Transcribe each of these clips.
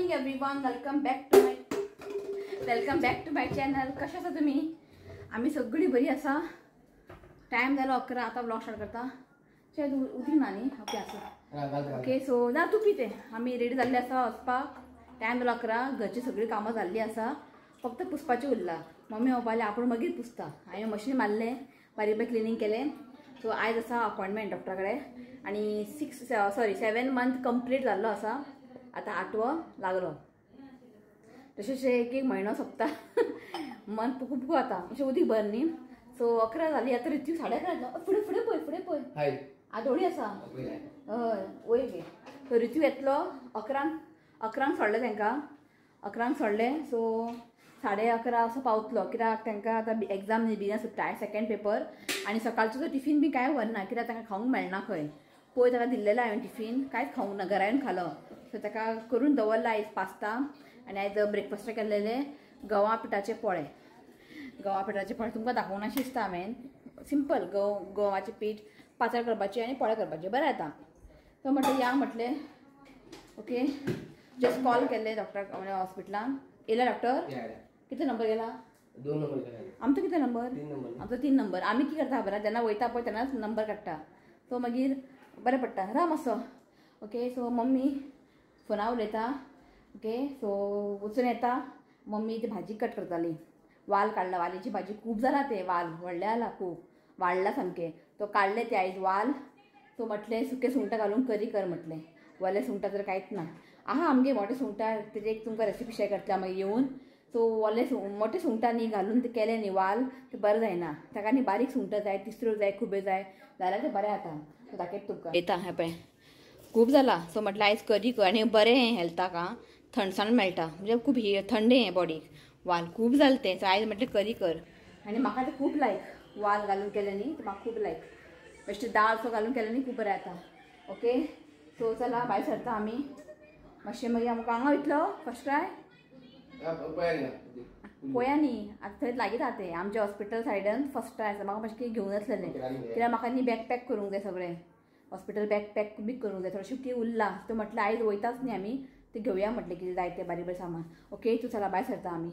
Morning everyone, welcome back to my channel. कशें आसा तुमी? आमी सगळीं बरी आसा. टायम जालो 11. आतां व्लॉग स्टार्ट करता. चल उदीक ना न्ही? ओके आसा. ओके सो ना तूं पिते. आमी रेडी जाल्ले आसा वचपाक. टायम जालो 11. घरची सगळीं कामां जाल्लीं आसा, फक्त पुसपाचें उरलां. मम्मी पप्पाले आपूण मागीर पुसता. हांवें मशीन मारलें, बारीक बारीक क्लिनींग केलें. सो आयज आसा अपॉयंटमेंट डॉक्टरा कडेन आनी 7 मंथ कंप्लीट जाल्लो आसा. आतां 8वो लागलो. तशें एक एक म्हयनो सोंपता. मंथ खूब जाता अशें उदीक भर न्ही. सो 11 जाली आतां. रित्यू 11:30 जालो. फुडें फुडें पळय, फुडें पळय, आदोळी आसा. हय वयर गे. सो रित्यू येतलो 11 सोडलें तांकां. 11 सोडलें. सो 11:30 असो पावतलो, कित्याक तांकां आतां एग्जाम बेगीन सुट्टा, सेकेंड पेपर. आनी सकाळचो तो टिफीन बी कांय व्हरना, कित्याक तांकां खावंक मेळना खंय. पयर ताका दिल्लेलो हांवें टिफीन, कांयच खावंक ना, घरा येवन खालो. सो ताका करून दवरला आयज पास्ता. आनी आयज ब्रेकफास्ट केल्लेले गंवा पिठाचे पोळे. गंवा पिठाचे पोळे तुमकां दाखोवना दिसता हांवें. सिंपल गंवाचें पीठ पातळ करपाचें आनी पोळे करपाचें, बरें जाता. सो म्हटलें या म्हटलें. ओके जस्ट कॉल केल्ले डॉक्टराक हॉस्पिटलान. येयला डॉक्टर? कितले नंबर गेला? 2 नंबर. आमचो कितले नंबर? आमचो 3 नंबर. आमी कितें करता खबर आसा, जेन्ना वयता पळय तेन्नाच नंबर काडटा. सो मागीर बरें पडटा. राव मातसो. ओके सो मम्मी फोनार उलयता. ओके सो वचून येता. मम्मी ती भाजी कट करताली. वाल काडला, वालीची भाजी खूब जाला. ते वाल व्हडले जाला, खूब वाडला सामकें. तो काडले ते आयज वाल. सो म्हटलें सुके सुंगटां घालून करी कर म्हटलें. वले सुंगटां तर कांयच ना. आहा आमगे मोटे सुंगटां, तेजे एक तुमकां रेसिपी शेअर करतले मागीर येवन. सो वले मोटे सुंगटां न्ही घालून ते केलें न्ही वाल, ते बरें जायना. ताका न्ही बारीक सुंगटां जाय, तिसऱ्यो जाय, खुबे जाय जाल्यार ते बरें जाता. सो दाखयता तुमकां. येता हें पळय खूब जाला. सो म्हटलें आयज करी कर. आनी बरें हें हेल्थाक आं, थंडसाण मेळटा, म्हणजे खूब थंड हें बॉडीक. वाल खूब जालें तें. सो आयज म्हटलें करी कर. आनी म्हाका तें खूब लायक वाल घालून केलें न्ही, तें म्हाका खूब लायक. बेश्टें दाळ सो घालून केलें न्ही, खूब बरें जाता. ओके सो चला भायर सरता आमी मातशें. मागीर आमकां हांगा वयतलो फर्स्ट ट्राय पळया न्ही. आतां थंय लागींच आहा तें आमच्या हॉस्पिटल सायडन फर्स्ट ट्राय आसा. म्हाका मातशें कितें घेवन आसलेलें, कित्याक म्हाका न्ही बॅग पॅक करूंक जाय. सगळें हॉस्पिटल बॅग पॅक बी करूंक जाय. थोडेशें कितें उरलां तें म्हटलें आयज वयताच न्ही आमी, तें घेवया म्हटलें कितें जाय तें बारीक बारीक सामान. ओके तूं चला भायर सरता आमी.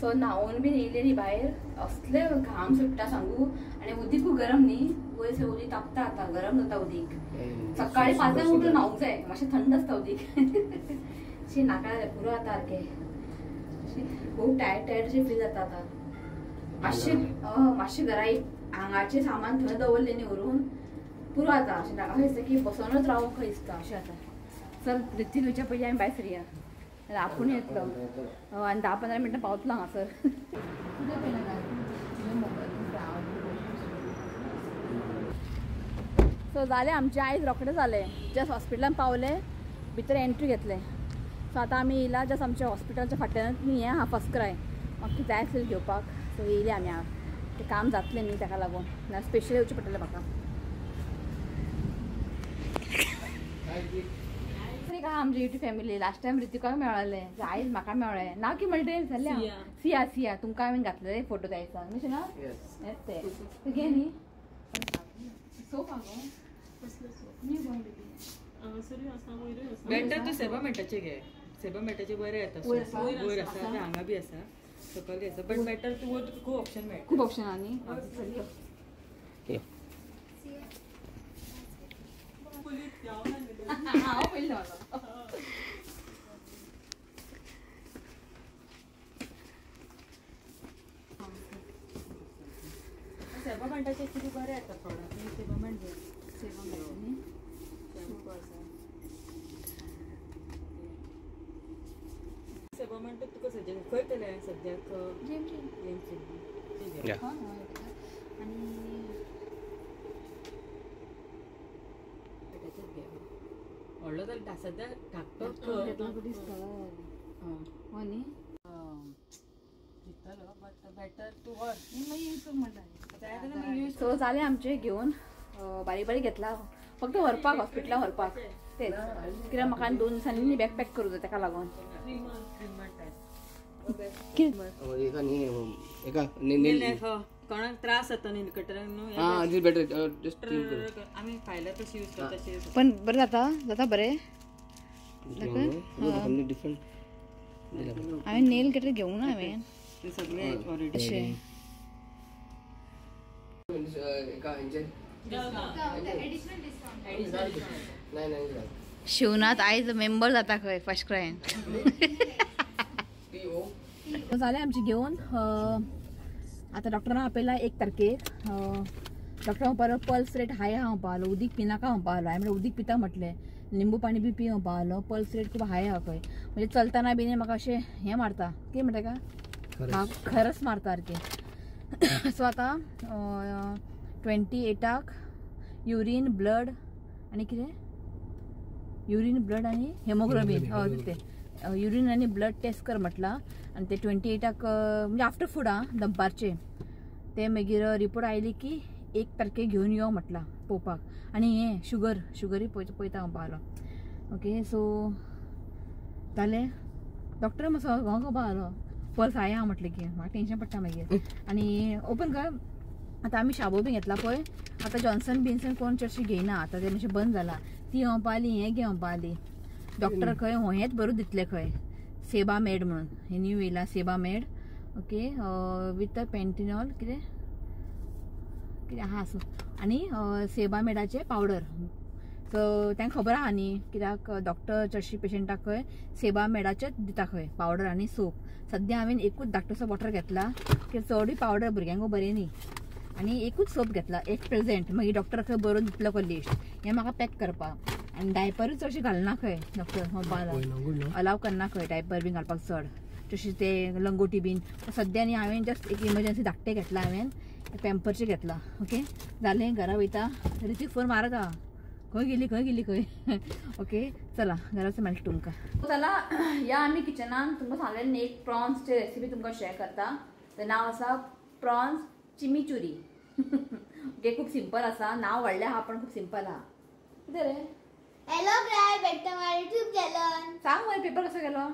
सो न्हांवन बीन येयले न्ही भायर, असले घाम सुट्टा सांगू. आनी उदीकूय गरम न्ही, वयर सगळें उदीक तापता आतां, गरम जाता उदीक. सकाळीं 5 उठून न्हावंक जाय, मातशें थंड आसता उदीक. अशें नाका जालें पुरो आतां सारकें. खूब टायर्ड टायर्ड अशें फील जाता आतां. मातशें मातशें घरा हांगाचें सामान थंय दवरलें न्ही व्हरून, पुरो आतां. अशें नाका दिसता की बसोनूच रावूंक खंय दिसता अशें आतां. चल रितीन वयच्या पयलीं आमी भायर सरया, आपूण येतलो आनी 10-15 मिनटां पावतलो हांगासर. सो जालें आमचें आयज रोखडें जालें. जस्ट हॉस्पिटलान पावले, भितर एंट्री घेतलें. सो आतां आमी येयला जस्ट आमच्या हॉस्पिटलाच्या फाटल्यानच न्ही हें आहा फर्स्ट क्राय. म्हाका कितें जाय आसलें घेवपाक. सो येयले आमी. हांव तें काम जातलें न्ही ताका लागून, ना स्पेशल येवचें पडटलें म्हाका. दुसरी का आमची युट्यूब फॅमिली. लास्ट टायम रितिकाक मेळ्ळें, आयज म्हाका मेळ्ळें. नांव की म्हणटा जालें सिया. सिया तुमकां हांवें घातलें फोटो द्यायचा न्ही ना तें तुगे न्ही सोप आगो. बेटर तूं सेबा मेटाचे घे. सेबा मेटाचे बरें येता, वयर आसा, हांगा बी आसा, सकयल आसा. बट बेटर तूं वयर खूब ऑप्शन मेळटा. खूब ऑप्शन आहा न्ही. हांव पयलीं सेबा मेटाचे एक्चुअली बरें येता प्रॉडक्ट. सेबा मेट घे. सेबा मेट न्ही सेबा म्हणटा तुका सजेस्ट खंय केलें सद्याक? जेमची. आनी व्हडलो जाल्यार सद्या धाकटो दिसता हो न्ही दितलो, बट बेटर तूं व्हर मागीर म्हणटा. सो जालें आमचें घेवन, बारीक बारीक घेतला फक्त व्हरपाक हॉस्पिटलान व्हरपाक तेच, कित्याक म्हाका 2 दिसांनी बॅग पॅक करूं जाय ताका लागून. कोणाक त्रास जाता न्ही कटरान न्हू, आमी फायला तशी यूज करता. पण बरें जाता, जाता बरें. डिफरंट हांवें नेल कटर घेवंक ना हांवें सगळे ऑलरेडी अशें शिवनाथ आयज मेंबर जाता खंय फर्स्ट क्रायन. जालें आमचें घेवन. आतां डॉक्टरान आपयला 1 तारखेक. डॉक्टर म्हणपालो पल्स रेट हाय आहा म्हणपालो, उदीक पिनाका म्हणपालो. हांवें म्हणलें उदीक पिता म्हटलें, लिंबू पाणी बी पी म्हणपालो. पल्स रेट खूब हाय आहा खंय, म्हणजे चलतना बी म्हाका अशें हें मारता, कितें म्हणटा का खरस मारता सारकें. सो आतां 28 युरीन ब्लड आनी कितें युरीन ब्लड आनी हेमोग्लोबीन, हय तें युरीन आनी ब्लड टेस्ट कर म्हटलां. आनी ते 28 म्हणजे आफ्टर फूड आं दनपारचें ते मागीर रिपोर्ट आयली की 1 तारखेक घेवन यो म्हटलां पळोवपाक. आनी हें शुगर शुगरूय पळयता म्हणपालो. ओके सो जालें. डॉक्टर मातसो खबर आलो पल्स हाय आहा म्हटलें की म्हाका टेंशन पडटा मागीर. आनी ओपन कर. आतां आमी शाबो बी घेतला पळय, आतां जॉन्सन बिन्सन कोण चडशी घेयना, आतां तें मातशें बंद जालां. ती म्हणपाली हें घे म्हणपाली. डॉक्टर खंय हेंच बरोवन दितले खंय, सेबा मेड म्हणून हें न्यू येयला सेबा मेड. ओके विथ पेंटिनॉल कितें कितें आहा आसूं. आनी सेबा मेडाचें पावडर. सो तांकां खबर आहा न्ही कित्याक डॉक्टर चडशी पेशंटाक खंय सेबा मेडाचेच दिता खंय पावडर आनी सोप. सद्या हांवें एकूच धाकटोसो वॉटर घेतला की चडूय पावडर भुरग्यांक बरें न्ही, आनी एकूच सोप घेतला एक प्रेजेंट. मागीर डॉक्टर खंय बरोवन दितलो खंय लिस्ट हें म्हाका पॅक करपाक. आनी डायपरूय चडशें घालना खंय डॉक्टर म्हणपाक, अलाव करना खंय डायपर बीन घालपाक चड, तशें ते लंगोटी बीन. सद्या न्ही हांवें जस्ट एक इमर्जन्सी धाकटें घेतलां हांवें, पॅम्परचें घेतलां. ओके जालें, घरा वयता. रितीक फोन मारत आहा खंय गेली खंय गेली खंय. ओके चला घराच मेळटा तुमकां. चला या आमी किचनान तुमकां सांगलें एक प्रॉन्सची रेसिपी तुमकां शेअर करता. तें नांव आसा प्रॉन्स चिमीचुरी. ओके खूब सिंपल आसा, नांव व्हडलें आहा पण खूब सिंपल आहा. कितें रे? Hello guys, back to my YouTube channel. सांग मरे पेपर कसो गेलो?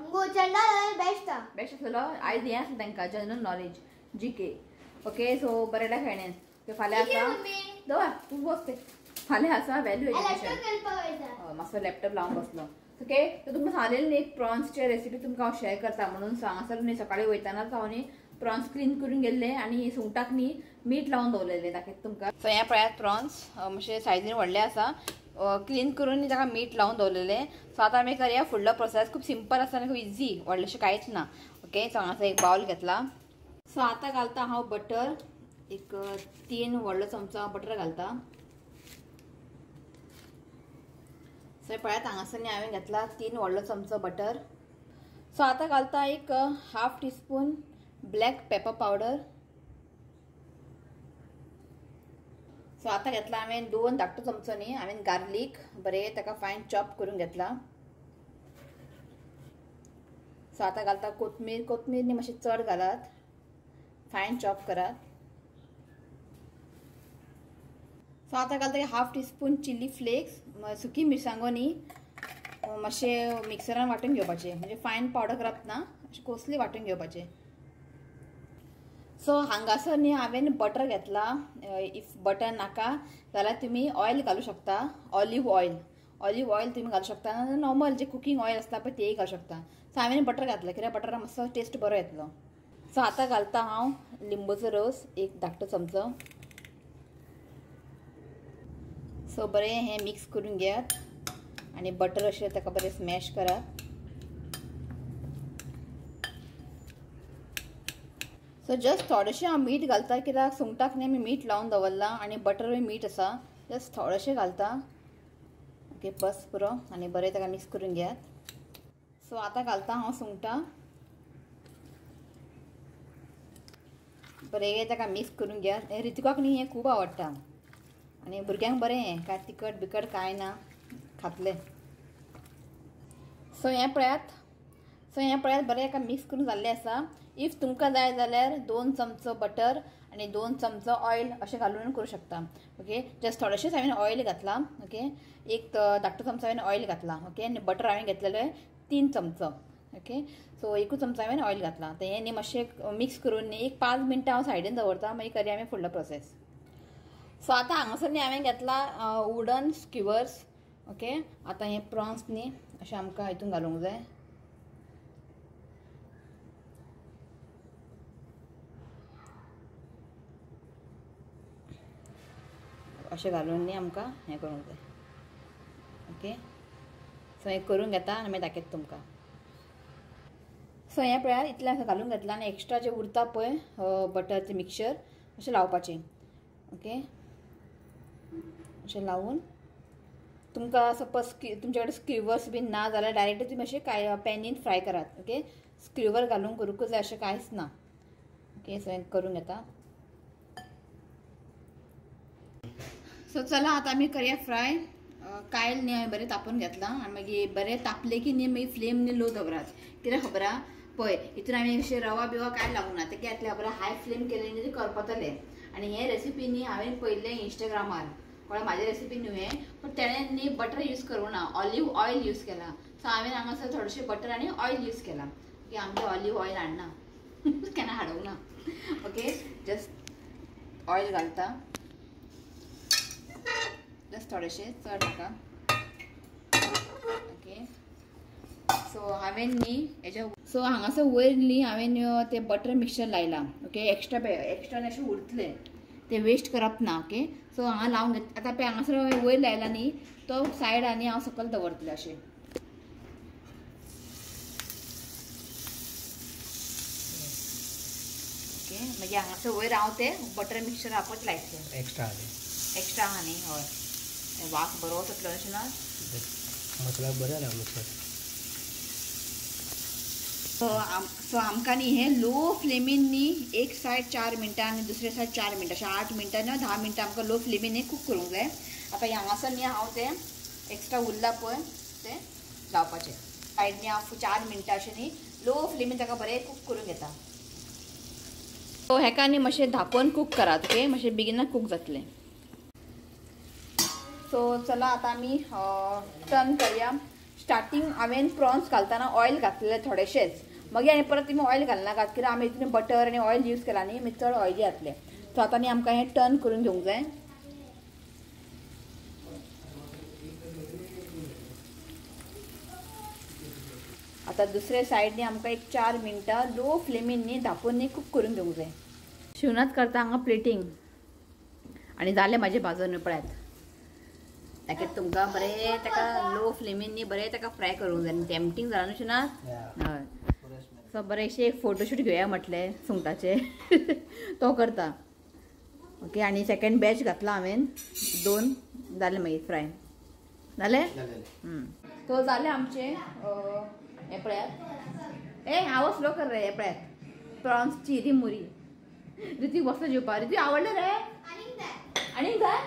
बेस्ट बेस्ट आसलो. आयज हें आसलें तांकां general knowledge GK. Okay so बरें खेळणें फाल्यां आसा दवर तूं बस ते फाल्यां आसा व्हॅल्यू एज्युकेशन. मातसो लॅपटॉप लावन बसलो. ओके तर तुमकां सांगलें न्ही एक प्रॉन्सचे रेसिपी तुमकां हांव शेअर करता म्हणून. सो हांगासर न्ही सकाळीं वयतानाच हांव न्ही प्रॉन्स क्लीन करून गेल्ले आनी सुंगटाक न्ही मीठ लावन दवरलेलें दाखयता तुमकां. सो हें पळयात प्रॉन्स मातशे सायजीन व्हडले आसा, क्लीन करून ताका मीठ लावन दवरलेलें. सो आतां आमी करया फुडलो प्रोसेस. खूब सिंपल आसा आनी खूब इजी, व्हडलेशें कांयच ना. ओके सो हांगासर एक बावल घेतला. सो आतां घालता हांव बटर, एक 3 व्हडलो चमचो बटर घालता. सो पळयात हांगासर न्ही हांवें घेतला 3 व्हडलो चमचो बटर. सो आतां घालता एक 1/2 teaspoon black pepper powder. So आतां घेतला हांवें 2 धाकटो चमचो न्ही हांवें गार्लीक बरें ताका फायन चॉप करून घेतला. सो आतां घालता कोथमीर. कोथमीर न्ही मातशें चड घालात, फायन चॉप करात. सो आतां घालता 1/2 टीस्पून चिली फ्लेक्स, सुकी मिरसांगो न्ही मातशें मिक्सरान वांटून घेवपाचें, म्हणजे फायन पावडर करप ना, अशें कोसली वांटून घेवपाचें. सो हांगासर न्ही हांवें बटर घेतला. If butter नाका जाल्यार तुमी ऑयल घालूं शकता, ऑलिव्ह ऑयल. ऑलिव्ह ऑयल तुमी घालूं शकता, नॉर्मल जे कुकींग ऑयल आसता पळय तेय घालूं शकता. सो हांवें बटर घातलें कित्याक बटरान मातसो टेस्ट बरो येतलो. सो आतां घालता हांव लिंबूचो रोस एक धाकटो चमचो. सो बरें हें मिक्स करून घेयात आनी बटर अशें ताका बरें स्मॅश करात. सो जस्ट थोडेशें हांव मीठ घालता कित्याक सुंगटाक न्ही आमी मीठ लावन दवरलां आनी बटरूय मीठ आसा, जस्ट थोडेशें घालता. ओके बस पुरो आनी बरें ताका मिक्स करून घेयात. सो आतां घालता हांव सुंगटां, बरें ताका मिक्स करून घेयात. रितिकाक न्ही हें खूब आवडटा आनी भुरग्यांक बरें हें, कांय तिखट बिकट कांय ना, खातले. सो हें पळयात, सो हें पळयात बरें एका मिक्स करून जाल्लें आसा. If तुमकां जाय जाल्यार 2 चमचो बटर आनी 2 चमचो ऑयल अशें घालून करूं शकता. ओके जस्ट थोडेशेंच हांवें ऑयल घातलां. ओके एक धाकटो चमचो हांवें ऑयल घातलां. ओके आनी बटर हांवें घेतलेलें 3 चमचो. ओके सो एकूच चमचो हांवें ऑयल घातलां. तें न्ही मातशें मिक्स करून न्ही एक 5 मिनटां हांव सायडीन दवरता, मागीर करया आमी फुडलो प्रोसेस. सो आतां हांगासर न्ही हांवें घेतला वुडन स्क्युवर्स. ओके आतां हे प्रॉन्स न्ही अशें आमकां हितून घालूंक जाय. अशें घालून न्ही आमकां हें करूंक जाय. ओके सो हें करून घेता आनी मागीर दाखयता तुमकां. सो हें पळयात इतलें घालून घेतलां आनी एक्स्ट्रा जें उरता पळय बटरचें मिक्सचर अशें लावपाचें. ओके अशें लावन तुमकां सपोज तुमचे कडेन स्क्रिवर्स बीन ना जाल्यार डायरेक्ट तुमी अशें काय पॅनीन फ्राय करात. ओके स्क्रिवर घालून करूंकच जाय अशें कांयच ना. ओके सो हें करून घेता. सो चला आतां आमी करया फ्राय. कायल न्ही हांवें बरें तापोवन घेतलां आनी मागीर बरें तापलें की न्ही मागीर फ्लेम न्ही लो दवरात. कित्याक खबर आहा पळय हितून आमी अशें रवा बिवा कांय लागूंक ना, तें कितें जातलें खबर हाय फ्लेम केलें न्ही तें करपतलें. आनी हे रेसिपी न्ही हांवें पळयल्लें इंस्टाग्रामार, कळ्ळें म्हाजी रेसिपी न्हू हें, पूण तेणें न्ही बटर यूज करूंक ना, ऑलिव ऑयल यूज केला. सो हांवें हांगासर थोडेशें बटर आनी ऑयल यूज केलां. की आमचें ऑलिव ऑयल हाडना केन्ना हाडूंक ना. ओके जस्ट ऑयल घालता जस्ट थोडेशें, चड नाका. ओके सो हांवें न्ही हेज्या सो हांगासर वयर न्ही हांवें तें बटर मिक्सचर लायलां. ओके एक्स्ट्रा एक्स्ट्रा अशें उरतलें तें वेस्ट करप ना. ओके सो हांगा लावन घेत आतां पळय हांगासर वयर लायला न्ही तो सायड आनी हांव सकयल दवरतलें अशें. ओके मागीर हांगासर वयर हांव तें बटर मिक्सचर आपत लायतलें एक्स्ट्रा एक्स्ट्रा आहा न्ही. हय वास बरो सुटलो अशें ना, मसाला बरो जाला मिक्सर. सो आमकां न्ही हें लो फ्लेमीन न्ही एक सायड 4 मिनटां आनी दुसरे सायड 4 मिनटां अशें 8 मिनटां न्ही 10 मिनटां आमकां लो फ्लेमीन न्ही कूक करूंक जाय. आतां हांगासर न्ही हांव तें एक्स्ट्रा उरलां पळय तें लावपाचें सायड न्ही हांव 4 मिनटां अशें न्ही लो फ्लेमीन ताका बरें कूक करून घेता. सो हेका न्ही मातशें धांपून कूक करात. ओके मातशें बेगीन कूक जातलें. सो चला आतां आमी टर्न करया. स्टार्टींग हांवें प्रॉन्स घालतना ऑयल घातलेलें थोडेशेंच, मागीर आनी परत तुमी ऑयल घालनाकात कित्याक आमी तितून बटर आनी ऑयल यूज केला न्ही, मागीर चड ऑयली जातलें. सो आतां न्ही आमकां हें टर्न करून घेवंक जाय. आतां दुसरे सायड न्ही आमकां एक 4 मिनटां लो फ्लेमीन न्ही धांपून न्ही कूक करून घेवंक जाय. शिवनाथ करता हांगा प्लेटींग आनी जालें म्हाजें भाजून पळयात. ताका तुमकां बरें ताका लो फ्लेमीन न्ही बरें ताका फ्राय करूंक जाय. टेम्पटींग जाला न्हू शिवनाथ. हय सो बरें एक फोटोशूट घेवया म्हटलें सुंगटाचें तो करता. ओके आनी सेकेंड बॅच घातला हांवें, 2 जालें मागीर फ्राय जालें. सो जालें आमचें हें पळयात. ए हांव स्लो कर रे. हें पळयात प्रॉन्सची चिरी मुरी. ऋतिक बसलो जेवपाक. ऋतिक आवडलें रे? आनीक जाय?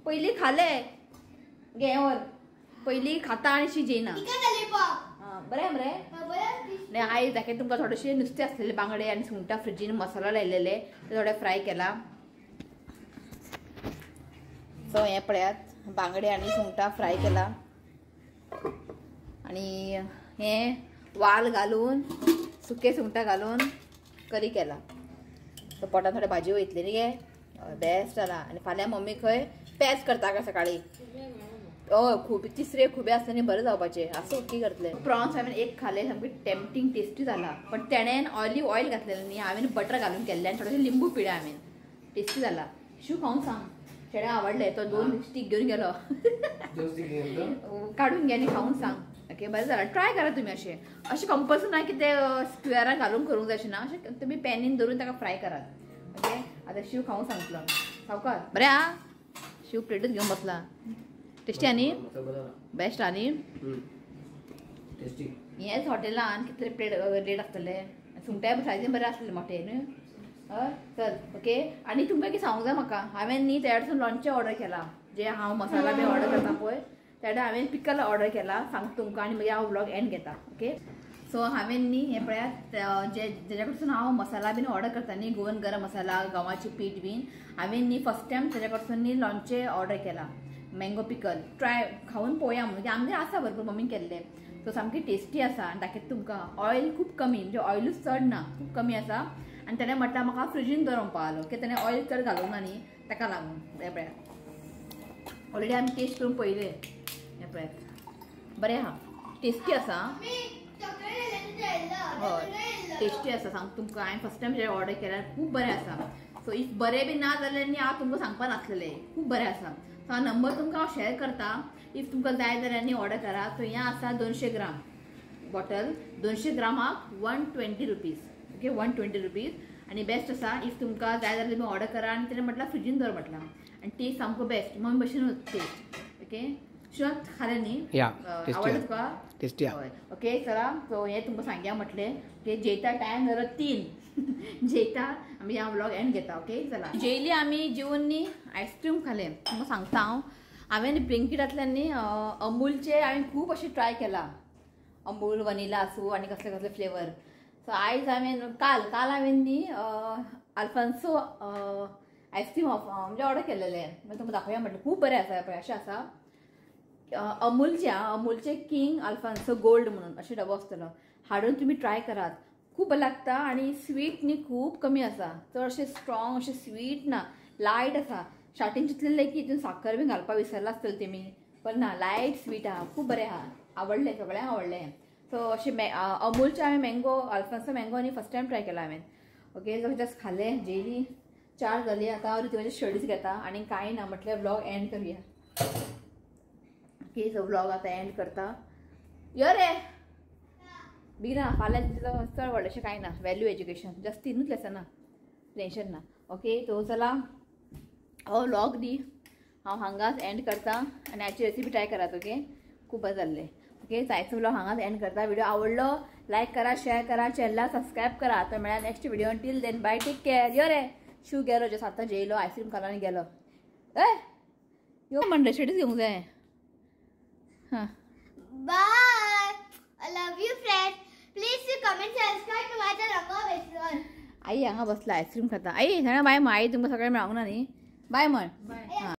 पयलीं खालें घे वर पयलीं खाता आनी शी जेयना. बरें मरे न्ही आयज दाखयता तुमकां थोडेशें नुस्तें आसलेलें बांगडे आनी सुंगटां फ्रिजीन मसालो लायलेले ते थोडे फ्राय केला. सो हें पळयात बांगडे आनी सुंगटां फ्राय केला आनी हें वाल घालून सुके सुंगटां घालून करी केला. सो पोटान थोडे भाजी वयतली न्ही गे, बेस्ट जाला. आनी फाल्यां मम्मी खंय पेज करता का सकाळी. हय खूब तिसरे खुबे आसता न्ही बरें जावपाचें आसूं की करतलें. प्रॉन्स हांवें एक खालें सामकें टेम्पटींग टेस्टी जाला, पण तेणें ऑलिव ऑयल घातलेलें न्ही, हांवें बटर घालून केल्लें आनी थोडेशें लिंबू पिळ्ळें हांवें, टेस्टी जाला. शिव खावन सांग, चेड्याक आवडलें, तो 2 स्टीक घेवन गेलो. काडून घे आनी खावन सांग. ओके बरें जाला, ट्राय करा तुमी. अशें अशें कंपल्सरी ना की ते स्क्वेरान घालून करूंक जाय अशें ना, अशें तुमी पॅनीन धरून ताका फ्राय करात. ओके आतां शिव खावूंक सांगतलो, सावकार बरें आं. शिव प्लेटूच घेवन बसला. टेस्टी आनी बेस्ट आनी टेस्टी. हेच हॉटेलान कितले प्लेट रेट आसतले, सुंगटां सायजीन बरें आसलें मोठे न्हू. हय चल ओके. आनी तुमकां कितें सांगूंक जाय म्हाका, हांवें न्ही त्या कडसून लोणचें ऑर्डर केलां, जें हांव मसाला बी ऑर्डर करता पळय त्या हांवें पिकल ऑर्डर केला, सांगता तुमकां आनी मागीर हांव व्लॉग एंड घेता. ओके सो हांवें न्ही हें पळयात जे जेज्या कडसून हांव मसाला बीन ऑर्डर करता न्ही, गोवन गरम मसाला, गंवाचें पीठ बीन, हांवें न्ही फर्स्ट टायम तेज्या कडसून न्ही लोणचें ऑर्डर केलां, मँगो पिकल. ट्राय खावन पळोवया म्हणून, आमगेर आसा भरपूर मम्मीन केल्लें. सो सामकी टेस्टी आसा आनी दाखयता तुमकां. ऑयल खूब कमी, म्हणजे ऑयलूच चड ना, खूब कमी आसा. आनी तेणें म्हटल्यार म्हाका फ्रिजीन दवरूंक पावलो की तेणें ऑयल चड घालूंक ना न्ही, ताका लागून. हें पळयात ऑलरेडी आमी टेस्ट करून पळयलें. हें पळयात बरें आहा, टेस्टी आसा. हय टेस्टी आसा, सांग तुमकां हांवें फर्स्ट टायम जें ऑर्डर केल्यार खूब बरें आसा. सो if बरें बी ना जाल्यार न्ही हांव तुमकां सांगपा नासलेलें, खूब बरें आसा. सो हांव नंबर तुमकां हांव शेअर करता, if तुमकां जाय जाल्यार न्ही ऑर्डर करा. सो हें आसा 200 ग्राम बॉटल, 200 ग्रामाक 120 रुपीज. ओके 120 रुपीज आनी बेस्ट आसा. If तुमकां जाय जाल्यार तुमी ऑर्डर करा. आनी तेणें म्हटलां फ्रिजीन दवर म्हटलां आनी टेस्ट सामको बेस्ट, मम्मी भशेनूच टेस्ट. ओके शिवाय खालें न्ही, आवडलें तुका? टेस्टी. हय ओके चला. सो हें तुमकां सांगया म्हटलें. ओके जेयता टायम जालो 3 जेयता आमी ह्या व्लॉग एंड घेता. ओके चला जेयली आमी, जेवन न्ही आयस्क्रीम खालें. तुमकां सांगता हांव, हांवें ब्लिंकिटांतल्यान न्ही अमूलचे हांवें खूब अशें ट्राय केलां, अमूल वनिला आसूं आनी कसले कसले फ्लेवर. सो आयज हांवें काल हांवें न्ही अल्फान्सो आयस्क्रीम म्हणजे ऑर्डर केलेलें. मागीर तुमकां दाखोवया म्हटलें, खूब बरें आसा पळय अशें आसा अमूलचे, अमूलचे किंग अल्फान्सो गोल्ड म्हणून अशें डबो आसतलो, हाडून तुमी ट्राय करात, खूब बरें लागता. आनी स्वीट न्ही खूब कमी आसा, चड अशें स्ट्रॉंग अशें स्वीट ना, लायट आसा. स्टार्टींग चिंतलेलें की हितून साकर बी घालपाक विसरला आसतलें तेमी, पण ना, लायट स्वीट आहा, खूब बरें आहा, आवडलें सगळ्यांक आवडलें. सो अशें अमूलचें हांवें मँगो अल्फान्सो मँगो आनी फर्स्ट टायम ट्राय केला हांवें. ओके सो जस्ट खालें, जेयली, 4 जाली. आतां हांव ऋतुवाचे स्टडीज घेता आनी कांय ना म्हटल्यार व्लॉग एंड करुया. ओके सो व्लॉग आतां एंड करता. यो रे बेगीन, फाल्यां तितलो चड व्हडलेशें कांय ना, वॅल्यू एज्युकेशन जस्ट 3 लेसनां, टेंशन ना. ओके तो चला हो व्लॉग दी हांव हांगाच एंड करता आनी हाची रेसिपी ट्राय करात. ओके खूब बरें जाल्लें. ओके आयचो व्लॉग हांगाच एंड करता. व्हिडिओ आवडलो लायक करा, शेअर करा, चॅनलाक सबस्क्रायब करा. आतां मेळ्ळा next video. Till then bye, take care. यो रे शू गेलो जस आतां जेयलो, आयस्क्रीम खालो आनी गेलो. ए यो म्हणटा स्टडीज घेवंक जाय. हां bye, I love you friends, please you comment subscribe to my channel. आई हांगा बसला आयस्क्रीम खाता. आई सांगा बाय म्हण, आई तुमकां सगळें मेळोंक ना न्ही, बाय म्हण.